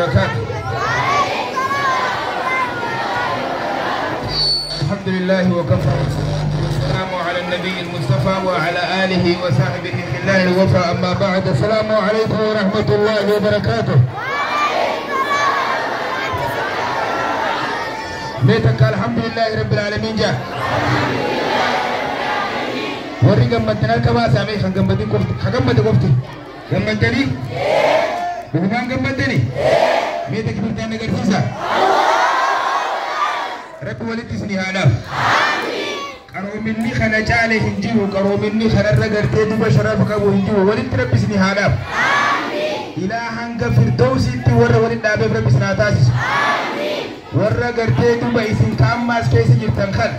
وبركاته. الحمد لله وكفى والسلام على النبي المصطفى وعلى آله وصحبه خلال الوفاء. أما بعد، السلام عليكم ورحمة الله وبركاته. بيتك الحمد لله رب العالمين. جاء وري قمتنا الكبا سامي خنقمتي كفتي خنقمتي كفتي قمتني بقمان قمتني ميتك بلتان نقرسيسا رب ولدت سني هالاف قرومني خنا جالي هنجيو قرومني خنا رغرتي دوبا شرف قبو هنجيو ولدت رب سني هالاف إلى هنگ فردوسي تور ولد دابي رب سناتاسس warra gartee duba isin kaammaas keessa jirtan kan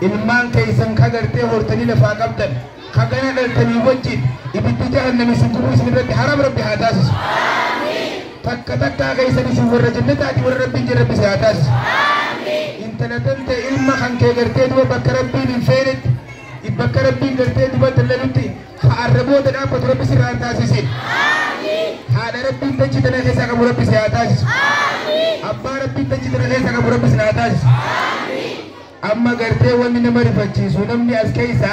ilmaan keessan ka gartee hortanii lafaa qabdan ka gana dhaltanii wajjin ibiddi jahannam isin gubuu isin irratti haram rabbi haa taasisu. Takka takkaa keessan isin warra jannataati warra rabbiin jira rabbi haa taasisu. Intala tante ilma kan kee gartee duba bakka rabbiin hin feenetti bakka rabbiin gartee duba dallalutti ha arraboota dhaabbatu rabbi sirraa hin taasisin. Haadha rabbiin dachii tana keessaa qabu rabbi si haa taasisu. Abbaa rabbiin dachii tana keessa qabu rabbi si haa taasisu. Amma gartee wanni nama rifachiisu namni as keessa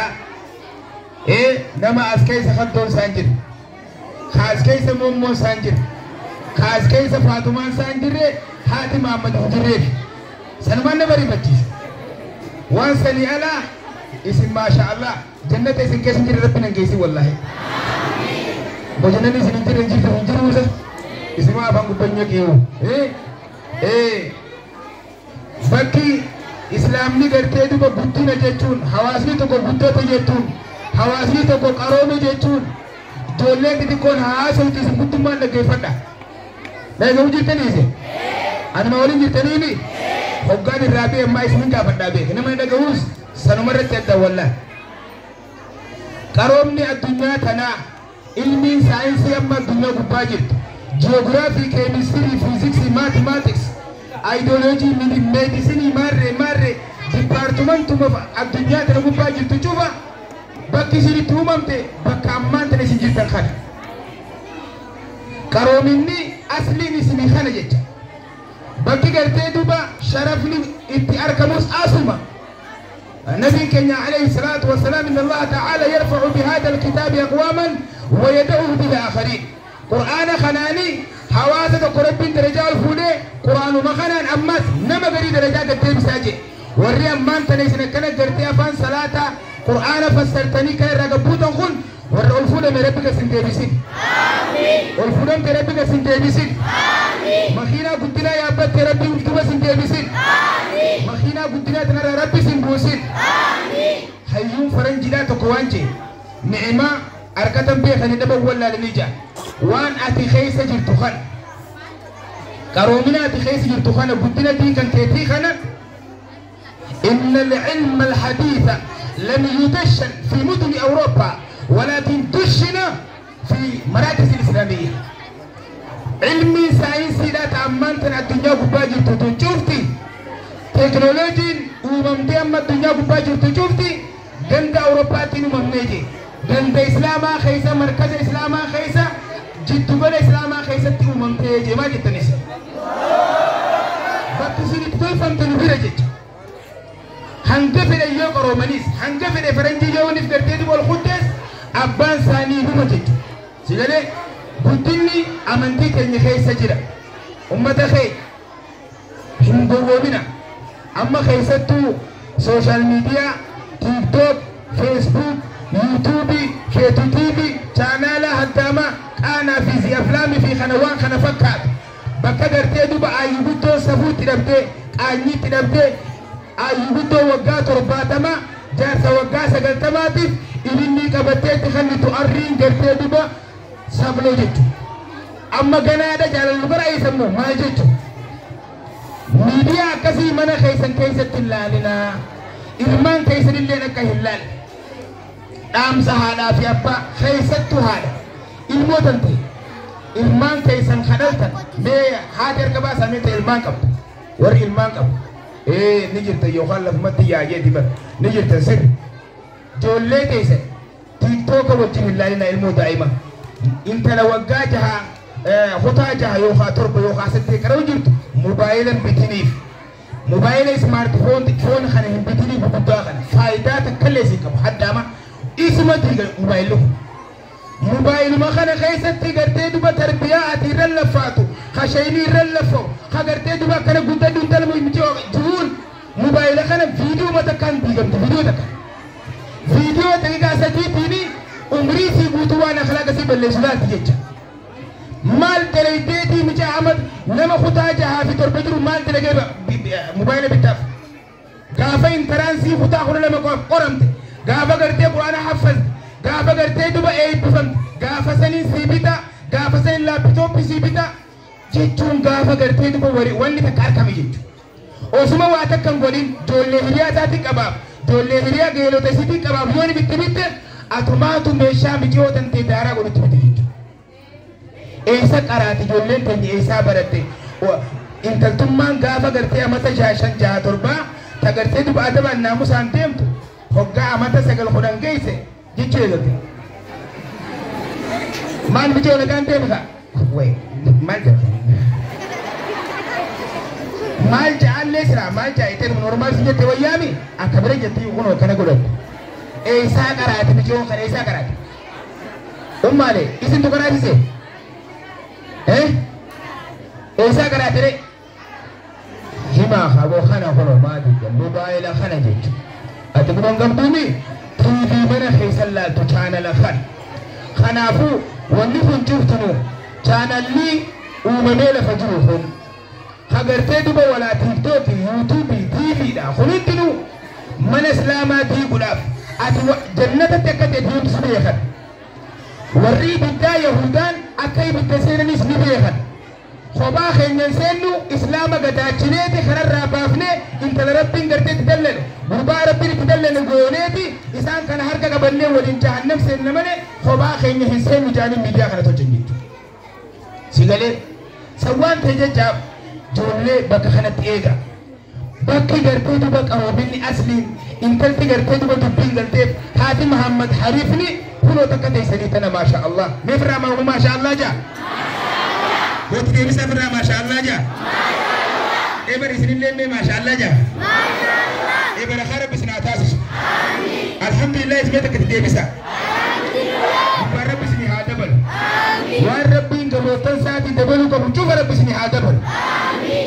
nama as keessa hattoon isaan jiru, ka as keessa moommoon isaan jiru, ka as keessa faatumaan isaan jirre, haati Mahammad hin jirreef sanumaan nama rifachiisa. Waan sanii alaa isin maasha Allah jannata isin keessa hin jirre rabbi nan geessi wallaahi. Bojannanni isin hin jirre hin jirtu hin jiruusa isinuma afaan gubbanya qeewu. Bakki islaamni gartee duba guddina jechuun hawaasni tokko guddate jechuun hawaasni tokko qaroome jechuun ijoolleen xixiqqoon haasawti isin guddummaan dhaggeeffadha. Dhaga'uu jirtanii isin? Anuma waliin jirtaniini? Hoggaan irraa bee ammaa isin gaafadhaa beeke nama dhaga'uus sanuma irratti adda wallaa. Qaroomni addunyaa tanaa ilmiin saayinsii amma addunyaa gubbaa jirtu jiyoogiraafii, keemistirii, fiiziksii, maatimaatiks, ayidooloojii, meedisinii, maarree maarree dipaartimentuma addunyaa tana gubbaa jirtu cufa bakki isin itti uumamte bakka ammaan tana isin jirtan kana. Qaroominni asliin isinii kana jecha. Bakki gartee duba sharafni itti argamus asuma. النبي كان عليه الصلاة والسلام إن الله تعالى يرفع بهذا الكتاب أقواما ويدعو به آخرين. قرآن خناني حواسة قرب درجة الفولة قرآن مخنان أمس نما بري درجات التيم ساجي وري أمان تنيسنا كان جرتي أفان صلاة قرآن فسرتني كان رقبوتا خن وري الفولة من ربك سنتيبسين الفولة من ربك سنتيبسين مخينا قلتنا يا أبت ربي وكتب سنتيبسين مخينا قلتنا تنرى ربي سنبوسين حيون فرنجي لا تقوانجي نعمة أركتم بيخني دبا ولا لنجا وان أتي خيسة جرتخان كرومنا أتي خيسة جرتخان قلتنا دي كان كيتي خنا إن العلم الحديث لم يدشن في مدن أوروبا ولكن دشن في مراكز الإسلامية. علمي ساينسي لا تأمنتنا الدنيا قباجر تشوفتي تكنولوجي وممتي أما الدنيا قباجر تشوفتي جند أوروبا تنو ممنيجي جند إسلاما خيسة مركز إسلاما خيسة جدوبل إسلاما خيسة تنو ممتيجي ما جتنيس باتسيني تطلفم تنبير جيج هنگفل أيوك رومانيس هنگفل فرنجي يونف قرتيد والخدس أبان ساني هم جيج سيلالي guddinni amantii keenya keessa jira. Ummata kee hin gowwoomina. Amma keessattuu sooshaal miidiyaa, tiiktook, feesbuuk, yuutuubii, feetutiibii, chaanaala haddaamaa, qaanaa fi zi'aflaamii fi kana waan kana fakkaatu. Bakka gartee duba aayyu guddoo safuutti dhabdee, qaanyiitti dhabdee, aayyu guddoo waggaa 70 jaarsa waggaa 90tiif ilillii qabatteetti kannitu arriin gartee duba sabloo jechuudha. Amma ganaadha jaalallu gara eessammoo maal jechuudha? Miidiyaa akkasii mana keessan keessatti hin laalinaa. Ilmaan keessan illee akka hin laalle. Dhaamsa haadhaa fi abbaa keessattuu haadha. Ilmoo tante ilmaan keessan kadhaltan mee haati harka baasaa mee ta'e ilmaan qabdu. Warri ilmaan qabu. Ni jirta yookaan lafumatti yaa'ee diban ni jirta sirri. Ijoollee keessan tiiktooka wajjin hin laalinaa ilmoo daa'ima. Intala waggaa 6 Kutaa jaha yookaan 7 yookaan 8 qara'u jirtu moobaayilan bitiniif moobaayila ismaartifoon kana hin bitiniif guddaa kana faayidaa takkallee siin qabu haddaama isuma diiga moobaayilli kun. Moobaayiluma kana keessatti gartee duba tarbiyaa ati irra laffaatu hashayni irra laffa'u ha gartee duba akkana guddadhu intala jiruun moobaayila kana viidiyoo takkaan diigamte viidiyoo takka. Viidiyoo daqiiqaa 3tiin umrii sii guutuu waan akhlaaqa sii balleessu laatti jecha. Maal dalagdeetii mucaa Ahmad nama kutaa 6 fi 7 jiru maal dalagee moobaayila bittaaf. Gaafa intaraansii kutaa 12 qoramte gaafa gartee quraana haffazte gaafa gartee duba eebbifamte gaafa saniin sii bita gaafa saniin laapitooppii sii bita jechuun gaafa gartee duba wanni takka argame jechuudha. Osuma waa takka hin godhin ijoollee hiriyaa isaatii qabaaf ijoollee hiriyaa geelota isiitii qabaaf yoo bitti bitte atumaatu meeshaa miciyoo tantee daaraa godhutti bite jechuudha. Eessa qaraati ijoolleen teenya eessaa baratte intaltummaan gaafa gartee amata 6 5 6 7 ta gartee duba adabaan naamusaan deemtu hoggaa amata 9 10 geesse jechuu eegalte. Maal miciyoo nagaan deemta? Maal jedha? Maal ja'allee sira maal ja'itee normaal si jette wayyaami akka bira jettee kunoo kana godhattu. Eessaa qaraati miciyoon kana eessaa qaraati? Ummaalee isintu qaraatise? Eessaa qaraati ree? Himaa haboo kana kunoo maal jedha moobaayila kana jechuudha. Ati kunoon gamtuuni TV mana keessa laaltu chaanala kana. Kanaafuu wanni kun cuftunu chaanalli uumamee lafa jiru kun hagartee duba walaa tiiktooki yuutuubii tiiviidha kunittinuu mana islaamaa diiguudhaaf ati jannatatti akka ta'e deemsu beekan. Warri ibiddaa Yahudaan akka ibidda seenanis ni beekan. Kophaa keenyan seennu islaama gadaachineeti kanarraa baafnee intala rabbiin gartee itti dallane gurbaa rabbiin itti dallane gooneeti isaan kana harka qabannee waliin jahannam seenna malee kophaa keenya hin seennu jaaniin miidiyaa kana tolchan jechuudha. Sigalee sawwaan ta'e jechaaf ijoollee bakka kanatti eega. Bakki gartee duba qaroominni asliin intalti gartee duba dubbiin galteef haati Muhammad Hariifni kunoo takka teessanii tana maasha Allah. Mee firraa maamu maasha Allah jaa? Gooti deebisaa firraa maasha Allah jaa? Ebar isinillee mee maasha Allah jaa? Ebar haa rabbi isin haa taasisu. Alhamdulillah ismee takka itti deebisa. Gubbaan rabbi isin haa dabalu. Waan rabbiin gamoottan isaatii dabaluu qabu cufa rabbi isin haa dabalu.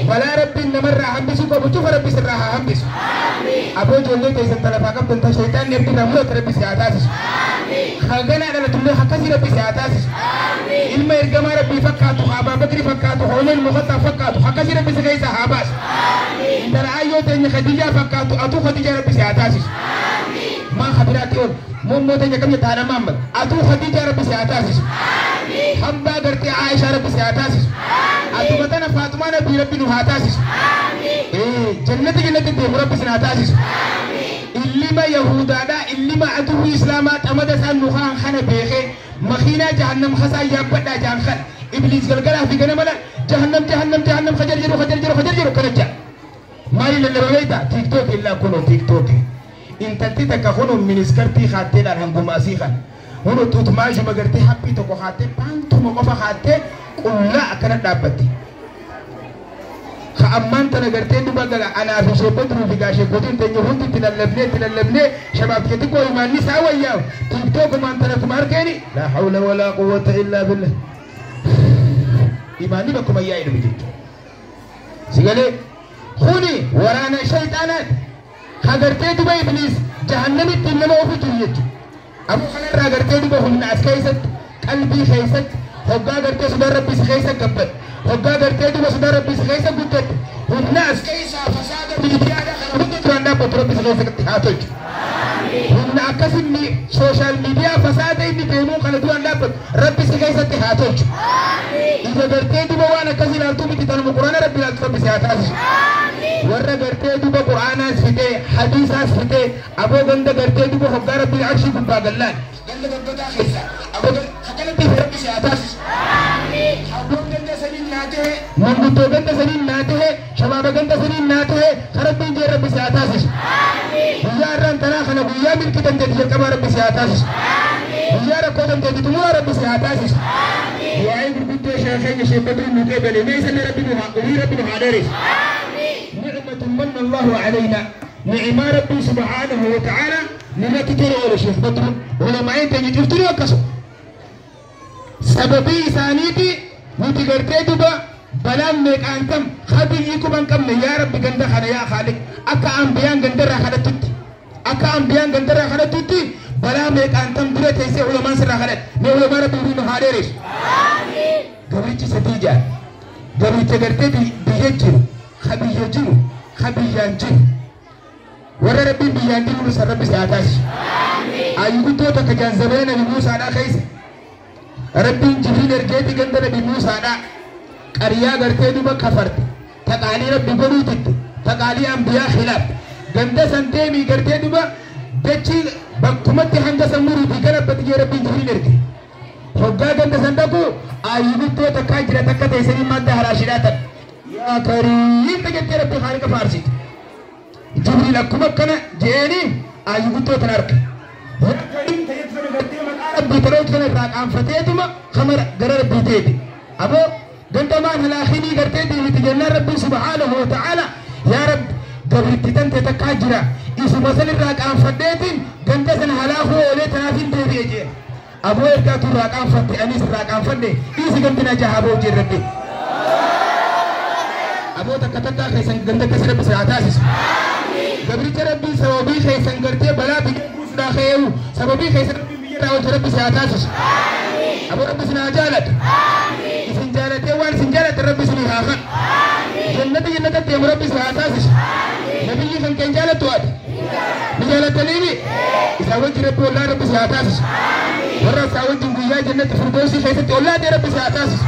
Balaa rabbiin namarraa hambisuu qabu cufa rabbi sirraa haa hambisu. Aboo ijoollee teessan talafaa qabdan ta shayitaanni abdiirraa murate rabbi si haa taasisu. Haganaa dhalatullee akkasii rabbi si haa taasisu. Ilma ergamaa rabbii fakkaatu haa Abaa Bakrii fakkaatu haa Umar Muxattaaf fakkaatu akkasii rabbi si keessaa haa baasu. Intala ayyoo teenya Khadijaa fakkaatu atuu Khadijaa rabbi si haa taasisu. Maa habiraatti ol mommoo teenya kam jetta haadha Muhammad atuu Khadijaa rabbi si haa taasisu. Hambaa gartee Aishaa rabbi si haa taasisu. Atuma tana Faaxumaa Nabii rabbi nu haa taasisu. Jannati jannati deemu rabbi si haa taasisu. Illima Yahudaadhaa illima aduwwi Islaamaa xamada isaan nu kaan kana beekee makiinaa jahannam kasaa yaabbadhaa jahan kana Ibliis galgalaa fi ganama jahannam jahannam jahannam kajar jedhu kajar jedhu kajar jedhu kana jaa. Maali lallaba beektaa? Tiiktookii illaa kunoo tiiktookii. Intalti takka kunoo miniskartii haatteedhaan hanguma asii kana. Kunoo tuutmaashuma gartee haphii tokko haattee paantuma qofa haattee qullaa akkana dhaabbatti. Ka ammaan tana gartee duba gala anaa fi sheebba duruu fi gaashee gootiin teenya hundi itti lallabnee shabaab xixiqqoo imaanni isaa wayyaa'u tiiktookumaan tana tuma harkeeni laa hawla walaa quwwata illaa billah. Imaanni bakkuma yaa'e dhume jechuudha. Sigalee kuni waraana shayxaanaati. Hagartee duba Ibliis jahannamitti nama ofu jiru jechuudha. Aboo kanarraa gartee duba humna as keessatti qalbii keessatti hoggaa gartee sodaa rabbii si keessa gabbadhe hoggaa gartee duba sodaa rabbii si keessa guddatte humna as keessaa fasaada miidiyaadhaa kana hunda duraan dhaabbatu rabbi si keessatti haa tolchu. Humna akkasii sooshaal miidiyaa fasaada inni deemuu kana duraan dhaabbatu rabbi si keessatti haa tolchu. Ija gartee duba waan akkasii ilaaltuu miti tanuma quraana rabbi ilaaltu rabbi si haa taasisu. Warra gartee duba quraanaas fidee hadiisaas fidee aboo ganda gartee duba hoggaa rabbiin arshii gubbaa gallaan ganda gabbataa keessa aboo akkanatti rabbi si haa taasisu. Abboon ganda saniin naa ta'e manguddoo ganda saniin naa ta'e shabaaba ganda saniin naa ta'e rabbiin jee rabbi si haa taasisu. Guyyaa irraan tanaa kana guyyaa milkii dandeetti jalqabaa rabbi si haa taasisu. Guyyaa rakkoo dandeetti xumuraa rabbi si haa taasisu. Waa'ee gurguddoo خيني شيخ بدر المقابل ليس ربنا ربنا عدرس نعمة من الله علينا نعمة ربي سبحانه وتعالى لما تترى ولا شيخ بدر ولا ما انت جفتري وكسو سببي ثانيتي نتقرتي دبا بلام ميك انتم خبيكم انكم يا رب غندا يا خالق اكا انبيان غندا خلتت اكا انبيان غندا خلتت بلا ميك انتم درت هيسي علماء سر خلت مي علماء ربي بن حاريش امين غبرتي ستيجا غبرتي غرتي بيجيرو خبيجيرو خبيجانجي ورا ربي بيجانجي موسى ربي ساتاش امين ايغوتو تكجان زمان نبي موسى دا خيس ربي جبريل ارجيتي غندا نبي موسى دا قريا غرتي دوبا كفرت تقالي ربي غروتت تقالي انبياء خلاف غندا سنتيمي غرتي دوبا دچي بكمتي هنگا سمورو دي غلبت يا ربي جبريل ارجي هوغا غندا سندكو ايغوتو تكاجرا تكتي ماده هراشدات يا كريم تجت ربي خالق فارسي جبريل اكما كان جيني ايغوتو تنارك يا كريم تجت غرتي ربي تروت راك ام فتيتما خمر غر ربي تيتي ابو غندما هلاخيني غرتي دي تجنا ربي سبحانه وتعالى يا رب غبرتي تنت تكاجرا اسم مثل راك ام فتيتين غندسن هلاخو ولي تنافين ديبي ابو اركاتو راك ام فتي انيس راك ام فتي ايس غندنا جهابو جي ربي ابو تكتتا خيسن غند كسر بسعاتاسس غبرتي ربي سببي خيسن غرتي بلا بي بوسدا خيو سببي خيسن ربي ربي سياتاسس امين ابو ربي سنا جالت امين سنجالت وان سنجالت ربي سني هاخن امين جنة جنة يا ربي سياتاسس امين نبي كان كان جالت واد نجالت ليبي اذا وجه ربي والله ربي سياتاسس امين ورا ساوج يا جنة فردوسي خيست والله ربي سياتاسس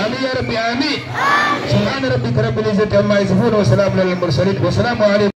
امين يا ربي امين سبحان ربك رب العزة عما يصفون وسلام على المرسلين والسلام عليكم.